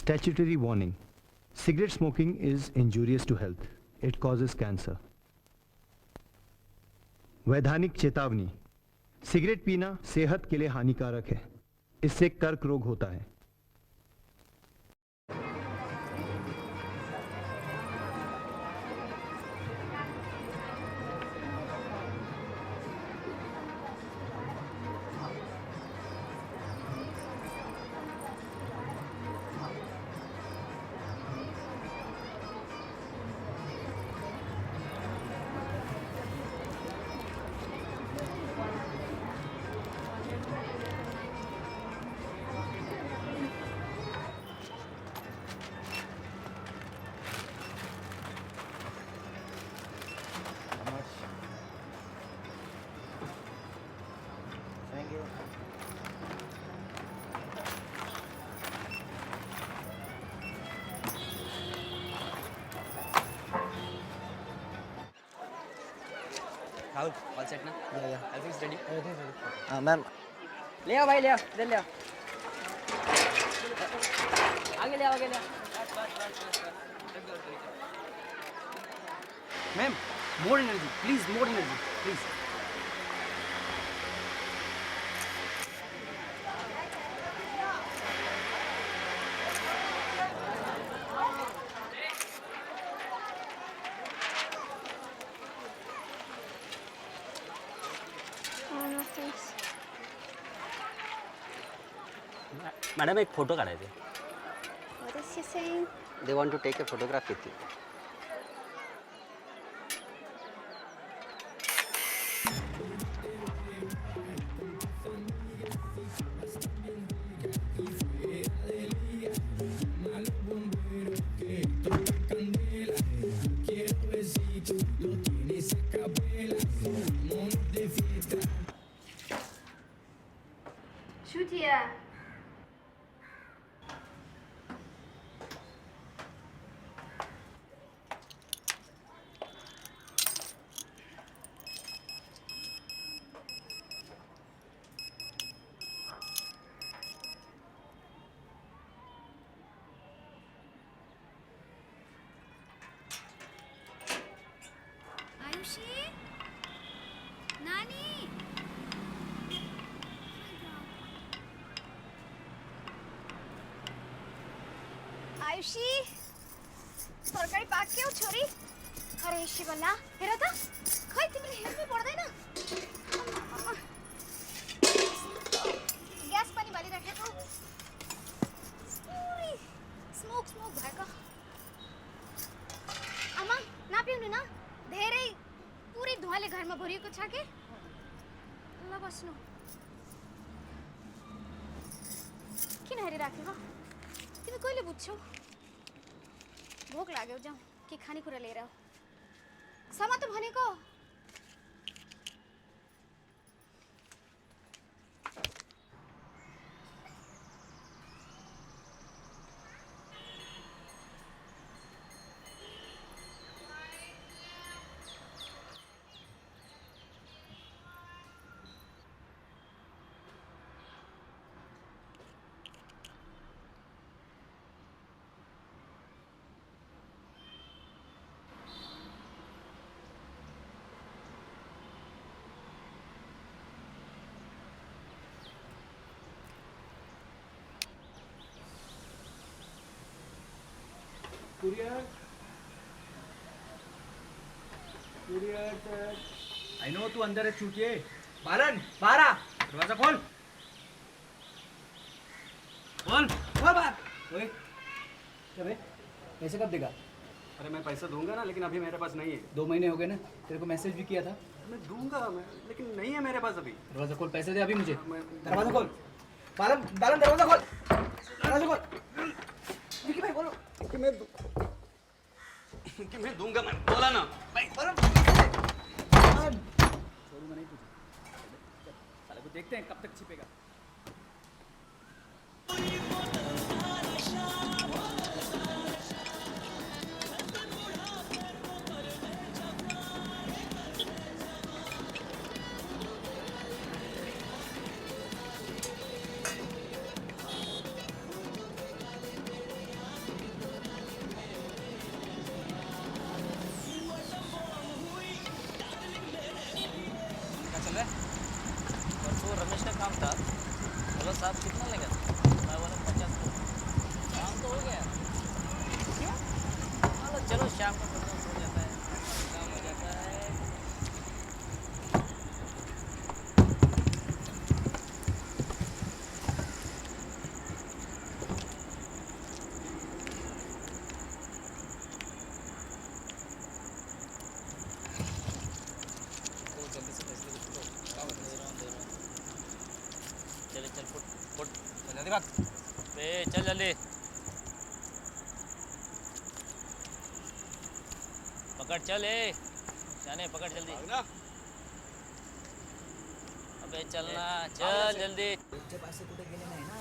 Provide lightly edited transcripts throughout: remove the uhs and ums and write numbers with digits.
Statutory warning. Cigarette smoking is injurious to health. It causes cancer. वैधानिक चेतावनी. Cigarette पीना सेहत के लिए हानिकारक है. इससे कर्क रोग होता है. राहुल ऑल सेट ना? Yeah. Everything is ready? Everything's ready. Ma'am. ले आओ भाई, ले आओ, इधर ले आओ, आगे ले आओ, आगे ले आओ. Ma'am, more energy please, more energy please. Madam एक फोटो काढायचे. What is she saying? They want to take a photograph with you. Shoot here. Ayushi? Nani? Ayushi तरकारी पाक के छोरी. अरे शिवला हेर त खै तिमीले हेर्नु पर्दैन. ग्यास पनि बालिराखेको. पुरै स्मोक स्मोक भएको. आमा नपिउनु न, धेरै पुरै धुवाले घरमा भरिएको छ के. ल बस्नु. किन हेरिराखेको? तिमी कहिले बुझ्छौ? भोक लाग्यो, जाउँ के खानेकुरा लिएर आऊ. समा त भनेको. आई नो तू अंदर है चूतिए. बालन बारा दरवाजा खोल. खोल खोल बात. ओए क्या बे, पैसे कब देगा? अरे मैं पैसा दूंगा ना, लेकिन अभी मेरे पास नहीं है. 2 महीने हो गए ना, तेरे को मैसेज भी किया था. मैं दूंगा मैं, लेकिन नहीं है मेरे पास अभी. दरवाजा खोल, पैसे दे अभी मुझे. मैं- दरवाजा खोल. बालन बालन दरवाजा खोल. दरवाजा खोल. विकी भाई बोलो कि मैं दूंगा, मैं बोला ना भाई. छोड़ूंगा नहीं तुझे. साले को देखते हैं कब तक छिपेगा. बोला साहब कितना लेगा? मैं बोला 50 को। काम तो हो गया। चलो चलो शाम को खत्म हो जाता है, काम हो जाता है। तो जल्दी से पैसे दे दो। दे रहा हूँ। चल चल फुट चल जल्दी बात बे चल जल्दी पकड़ चल जाने पकड़ जल्दी अबे चलना चल जल्दी तुमचे पैसे कुठे गेले नाही ना?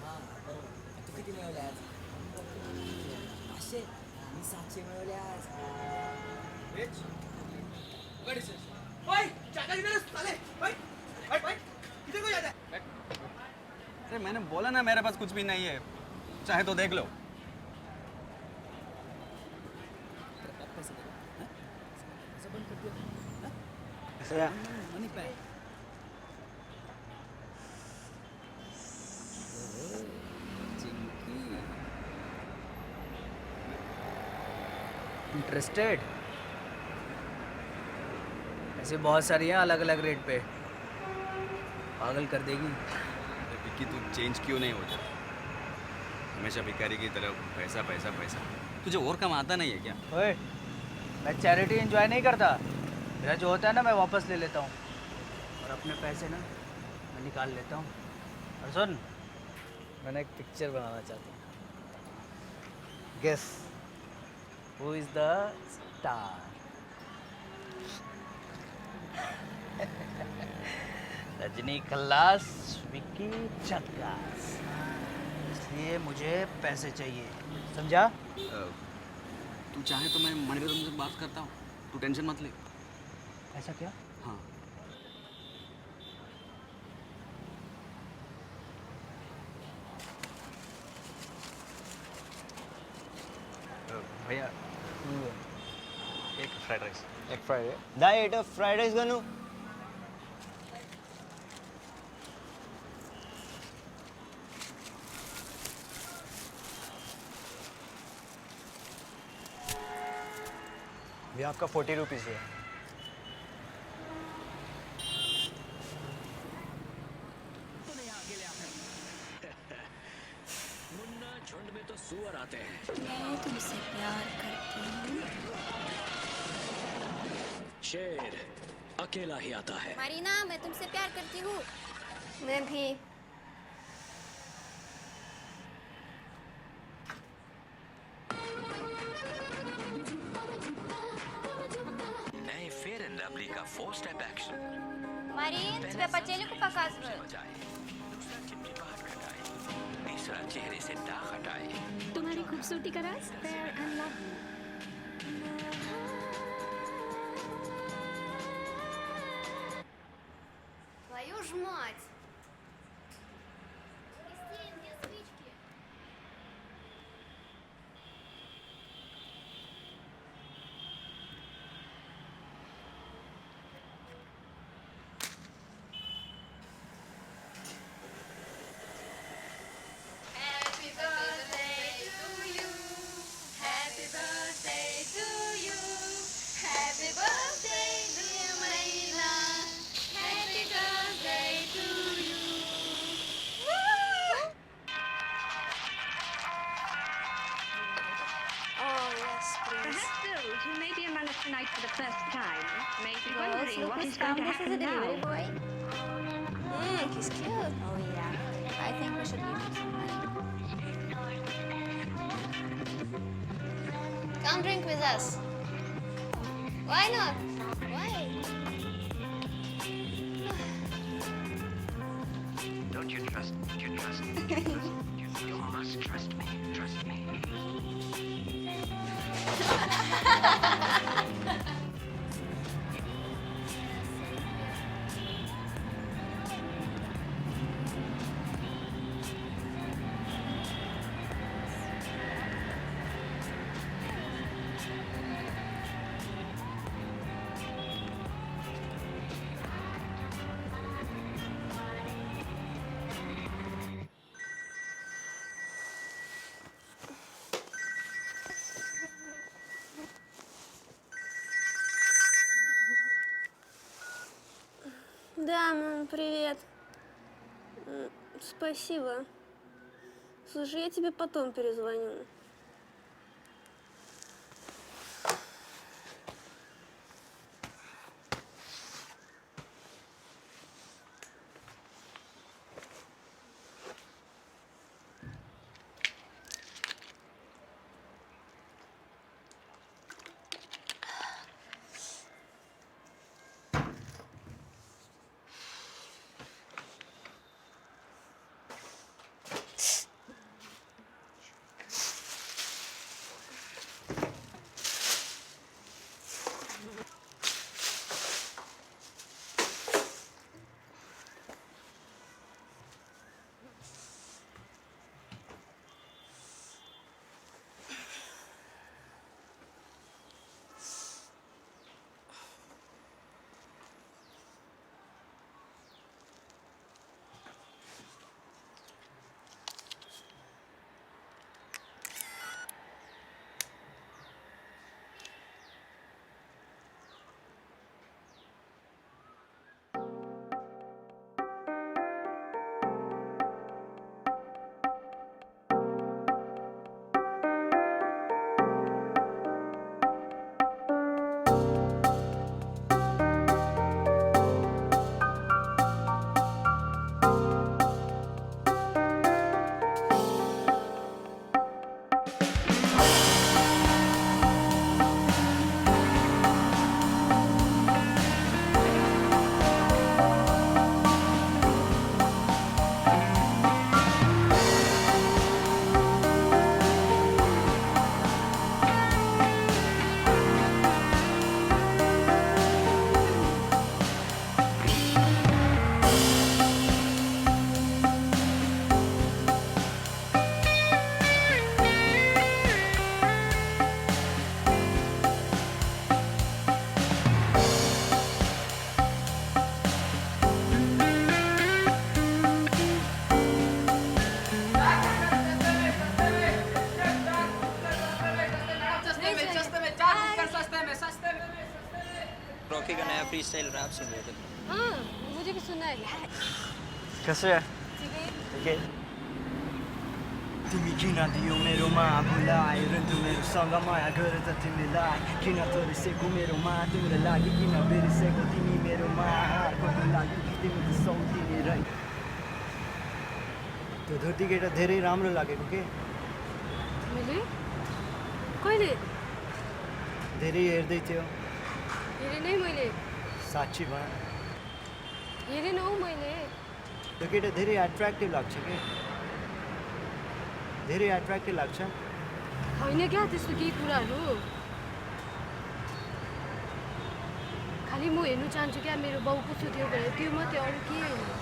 हां बरोबर. तू किती मिळवले आज? 500 आणि 700 मिळवले आज. ओए चाचा इधर साले ओए ओए किधर को जाता है? अरे मैंने बोला ना मेरे पास कुछ भी नहीं है, चाहे तो देख लो। पैसे दे. हां? असं बंद कर दिया. Money bag. इंटरेस्टेड? ऐसे बहुत सारी हैं अलग अलग रेट पे, पागल कर देगी. अरे विक्की तू चेंज क्यों नहीं हो जाता? हमेशा भिखारी की तरह पैसा पैसा पैसा। तुझे और काम आता नहीं है क्या? ओए मैं चैरिटी एंजॉय नहीं करता. मेरा जो होता है ना मैं वापस ले लेता हूँ, और अपने पैसे ना मैं निकाल लेता हूँ. और सुन, मैंने एक पिक्चर बनाना चाहता हूँ. Guess who is the star? Rajni खल्लास, विक्की झक्कास. इसलिए मुझे पैसे चाहिए, समझा? तू चाहे तो मैं मणिरत्न से बात करता हूँ, तू टेंशन मत ले। ऐसा क्या? हाँ भैया एक फ्राइड राइस। एक फ्राइड राइस दा एट फ्राइड राइस गनु ये आपका 40 रुपीज़ है. मैं तुमसे प्यार करती हूँ. शेर अकेला ही आता है. मारीना, मैं तुमसे प्यार करती हूँ. मैं भी. नए फेयर एंड लवली का 4 स्टेप एक्शन. Marin, тебе по телеку показывают. दूसरा चिपचिपाहट घटाए, तीसरा चेहरे से दाग हटाए. तुम्हारी खूबसूरती का राज fair and lovely. Твою ж мать! Кристин, где спички? Happy birthday to you. Happy birthday to you. Happy birthday, dear Marina. Happy birthday to you. Woo! Oh yes, please. Perhaps those who may be among us tonight for the first time may be Rose, wondering look what who's is going found to this as a happen delivery now. boy. He's cute. Oh yeah. I think we should give him some money. Come drink with us. Why not? Why? Don't you trust me? You trust me. You must trust me. Trust me. Да, мам, привет. Спасибо. Слушай, я тебе потом перезвоню. Rocky का नया free style rap सुन रहे थे। हाँ, मुझे भी सुनना है। कैसे है? ठीक है। तिमी किन दियो मेरोमा भुलाइ रहन्थ्यो मेरोसँग माया गरेर तिमीलाई किन तर्सेको मेरोमा तिम्रो लागि किन बिर्सेको तिमी मेरोमा अर्कोको लागि तिमी त सौतिनी रही त्यो धोती केटा धेरै राम्रो लागेको के मैले कहिले धेरै हेर्दै थियो हेरे नै मैले साँच्ची भन हेरेन हौ मैले त्यो केटा धेरै एट्र्याक्टिभ लाग्छ के धेरै एट्र्याक्टिभ लाग्छ होइन क्या त्यस्तो केही कुराहरू खालि म हेर्नु चाहन्छु क्या मेरो बाउ कस्तो थियो भनेर त्यो मात्रै अरू केही होइन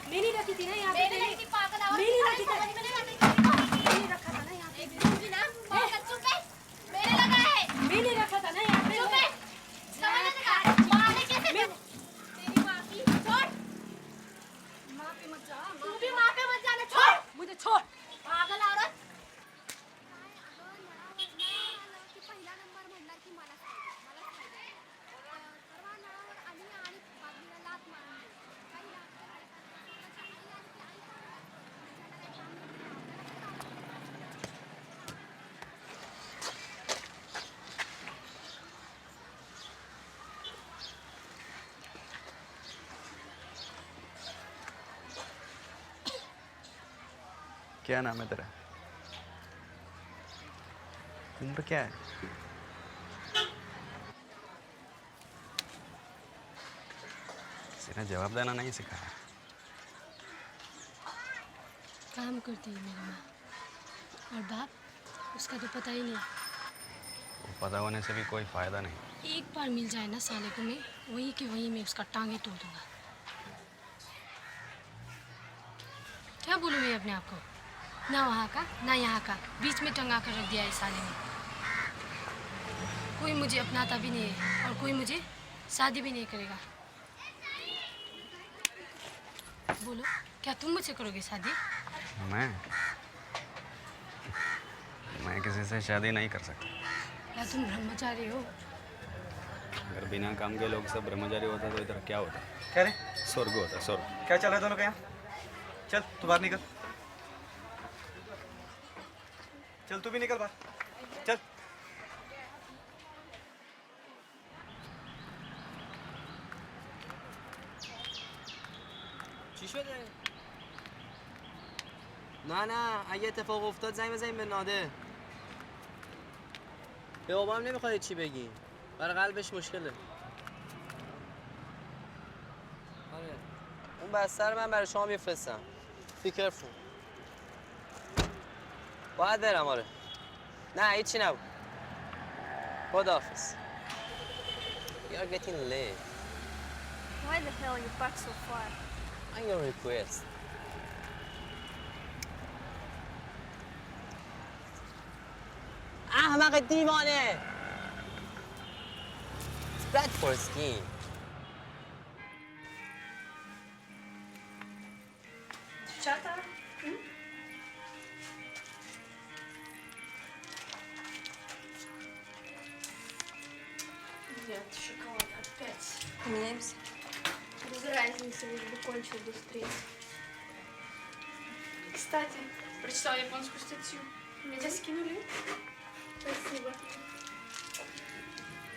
मैंने रखी थी ना यहाँ पे मैंने रखी थी पागल और मैंने रखी थी मैंने रखा था ना यहाँ पे दूंगी ना पागल चुप है मैंने लगा है मैंने रखा था ना यहाँ पे चुप है समझ नहीं मारे कैसे तेरी माँ की छोड़ माँ पे मत जा तू भी माँ पे मत जाना छोड़ मुझे छोड़ पागल औरत पहिला नंबर म्हणणार की मला परवा नळावर आली आणि बाजूला लात मारली काही क्या नाम है तेरा? उम्र क्या है? इसने जवाब देना नहीं सिखाया। काम करती है मेरी माँ, और बाप उसका तो पता ही नहीं। वो पता होने से भी कोई फायदा नहीं। एक बार मिल जाए ना साले को, मैं वहीं के वहीं मैं उसका टांगे तोड़ दूंगा। क्या बोलूँ मैं अपने आप को, ना वहाँ का ना यहाँ का, बीच में टंगा कर रख दिया इस साले ने। कोई मुझे अपनाता भी नहीं है और कोई मुझे शादी भी नहीं करेगा। बोलो, क्या तुम मुझसे करोगे शादी? मैं किसी से शादी नहीं कर सकता। या तुम ब्रह्मचारी हो? अगर बिना काम के लोग सब ब्रह्मचारी होता तो इधर क्या होता? क्या रे? स्वर्ग होता, स्वर्ग। क्या चल रहा है दोनों का यहाँ? चल तू बाहर निकल, चल तू भी निकल बाहर, चल। چی شده؟ نه اگه اتفاق افتاد زنگ بزنیم به ناده. به بابام نمیخواد چی بگی. برای قلبش مشکله. آره. اون بستر من برای شما میفرستم. Be careful. باید برم آره. نه هیچی نبود. خداحافظ. You are getting late. Why the hell you park so far? On your request. احمق دیوانه. It's bad for skin. Chata? Нет, шоколад опять. Меняемся. Без разницы, лишь бы кончил быстрее. Кстати, прочитала японскую статью. Меня тебя скинули. Спасибо.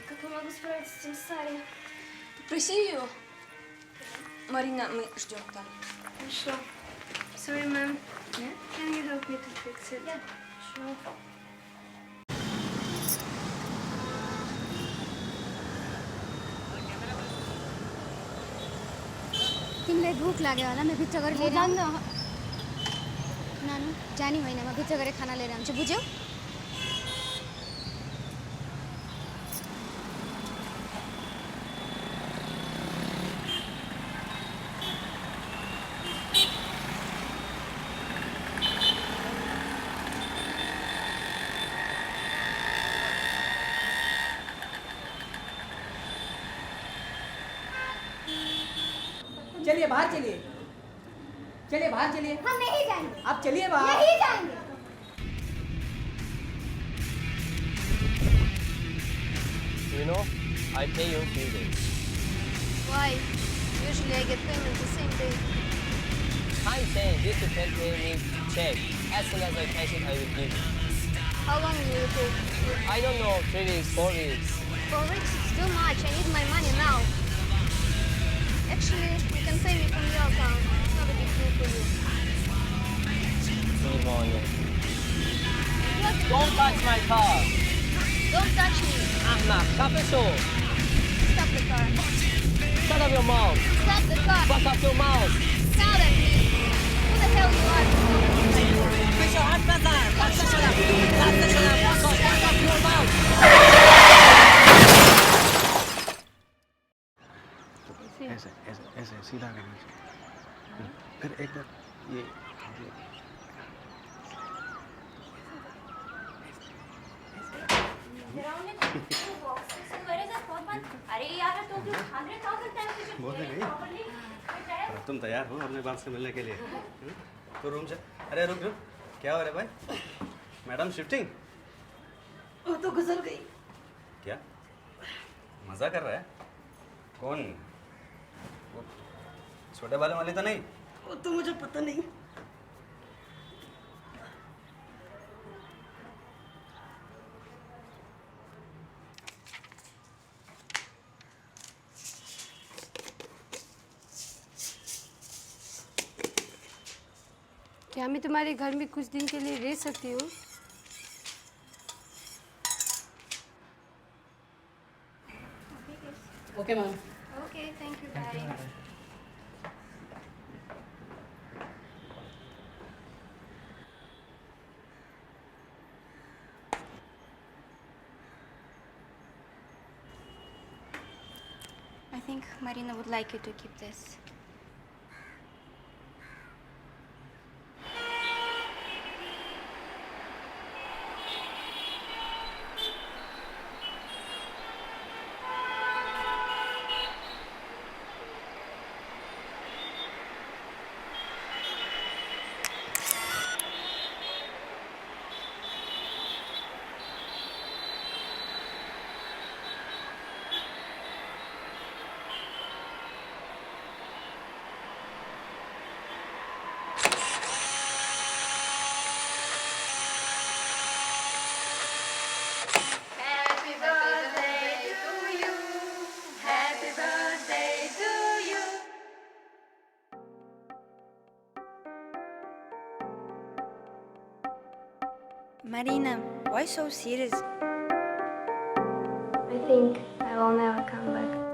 Как я могу справиться с этим Сари? Проси ее. Марина, мы ждем там. Хорошо. Sorry, ma'am. Can you help me to fix it? Yeah, sure. तिमीलाई भूख लाग्यो होला म भित्र गएर लिएर आउँ न नानु जानी होइन म भित्र गएर खाना लिएर आउँछु बुझ्यौ चलिए बाहर चलिए चलिए बाहर चलिए हम नहीं जाएंगे आप चलिए बाहर नहीं जाएंगे You know, I pay you in few days. Why? Usually I get payment the same day. I'm saying this to pay me check. As soon as I cash it, I will give you. How long will it take? I don't know, 3 weeks, 4 weeks. 4 weeks is too much. I need my money now. Actually, you can pay me from your account. It's not a big deal for you. Simone. What? Don't touch my car. Don't touch me. Ahmak, stop the show. Stop the car. Shut up your mouth. Stop the car. Fuck up your mouth. Shout at me. Who the hell you are? Fisher, I'm Kazan. Shut up. Shut up. Fuck up your mouth. ऐसे ऐसे ऐसे सीधा करना चाहिए। फिर एक बार ये अरे यार तो 100,000 टाइम बोलने गई अब तुम तैयार हो अपने बाप से मिलने के लिए? तो रूम से अरे रुक रुक क्या हो रहा है भाई? मैडम शिफ्टिंग वो तो गुजर गई। क्या मजा कर रहा है? कौन? वो छोटे बालों वाली तो नहीं? वो तो मुझे पता नहीं। क्या मैं तुम्हारे घर में कुछ दिन के लिए रह सकती हूँ? Okay ma'am. Okay, thank you, bye. I think Marina would like you to keep this. Marina, why so serious? I think I will never come back.